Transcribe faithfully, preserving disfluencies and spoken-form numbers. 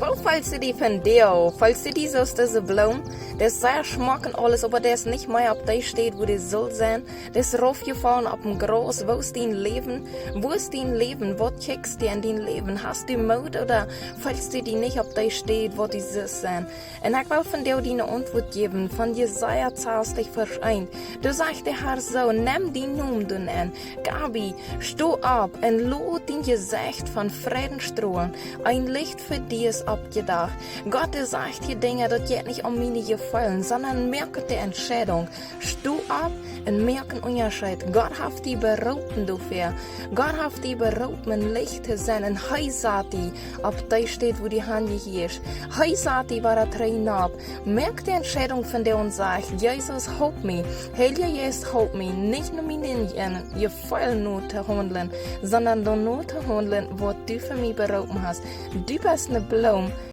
Woo feelst du die vondoag? Feelst du die soo aus dise Bloom? Dee es sea schmock un aules, oba dee es nich mea opp dee Städ, wua dee sull sennen. Dee es raufjefollen opp daut Graus. Woo es dien Läwen? Woo es dien Läwen? Waut kjikjst du en dien Läwen? Hast du Moot ooda feelst du die nich opp dee Städ, wua du sust sennen? Un ekj well vondoag die eene Auntwuat jäwen von Jesaja sastich Varsch eent. Doa sajcht de Herr soo: Nemm dien Nomen doa en. Gabi, sto opp un lot dien Jesecht von Freiden strolen. Een Licht fa die es oppjekomen. Gott, dee sajcht hia Dinja, daut jeit nich om miene Jefeelen, sonda moak de Entscheidunk. Sto opp un moak een Unjascheet. Gott haft die beroopen doafäa. Gott haft die beroopen, een Licht to sennen. Un hee sat die opp dee Städ, wua du han jehieescht. Hee sat die, wua daut Reen opp. Moak de Entscheidunk vondoag un saj: Jesus, halp mie. Heilja Jeist, halp mie, nich no miene Jefeelen no to haundlen, sonda doano to haundlen, waut du fa mie beroopen hast. Du best eene Bloom,